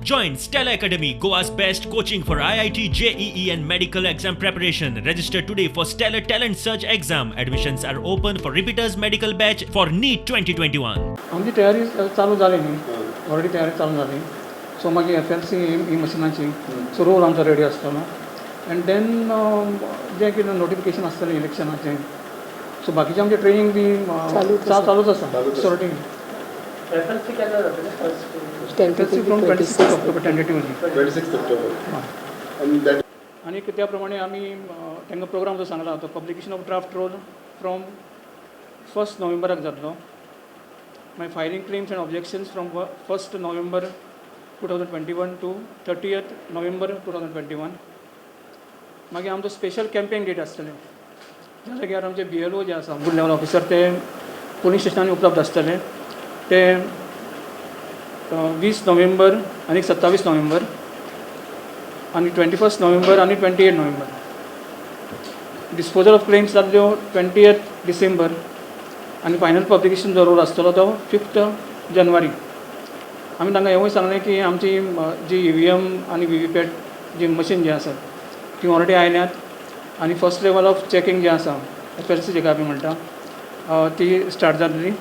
Join Stellar Academy, Goa's best coaching for IIT, JEE, and medical exam preparation. Register today for Stellar Talent Search exam. Admissions are open for repeaters medical batch for NEET 2021. आमची तयारी चालू जाली न्ही, already तयारी चालू जाली. So मागीर F L C ही मशिनाची, so role आमचो रेडी आसतलो एंड then जें कितें नोटिफिकेशन आसतलें इलेक्शनाचें, सो बाकीचें आमचें ट्रेनींग बी चालूच आसा. चालूच आसा. चालूच आसा. सॉर्टींग. एफएलसी केन्ना जातलें first? FLC from 26 October tentatively. 26 October आनी that आनी त्या प्रमाणे आमी तांकां प्रोग्राम जो सांगला तो publication of draft roll from first नोव्हेंबराक जातलो, मागीर filing claims and objections from 1 November 2021 to 30 November 2021. मागीर आमचो स्पेशल कॅम्पेन डेट आसतलें, ज्या जाग्यार आमचे बीएलओ जे आसा, बूथ लेवल ऑफिसर, ते पोलीस स्टेशनांनी उपलब्ध आसतले. ते 20 नोव्हेंबर आनी 27 नोव्हेंबर आनी 21 नोव्हेंबर आनी 28 नोव्हेंबर. डिस्पोजल ऑफ क्लेम्स जातल्यो 20 डिसेंबर आनी फायनल पब्लिकेशन जो रोल आसतलो तो 5 जानेवारी. आमी तांकां हेंवूय सांगलें की आमची जी ईव्हीएम आनी व्हीव्हीपॅट जी मशीन जी आसात ती ऑलरेडी आयल्यात आनी फर्स्ट लेवल ऑफ चॅकिंग जें आसा, एफएलसी जेका आमी म्हणटा, ती स्टार्ट जातली.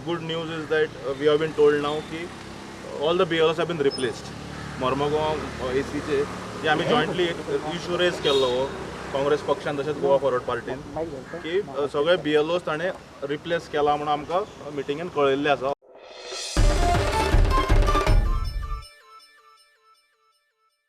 Good news is that we have been told now की all the BLOs have been replaced. Mormugao एसीचे जे आमी जॉयंटली एक इशू रेज केल्लो हो काँग्रेस पक्षान तशेंच गोवा फॉरवर्ड पार्टीन की सगळे बीएलओस ताणें रिप्लेस केला म्हणून आमकां मिटिंगेन कळयल्लें आसा.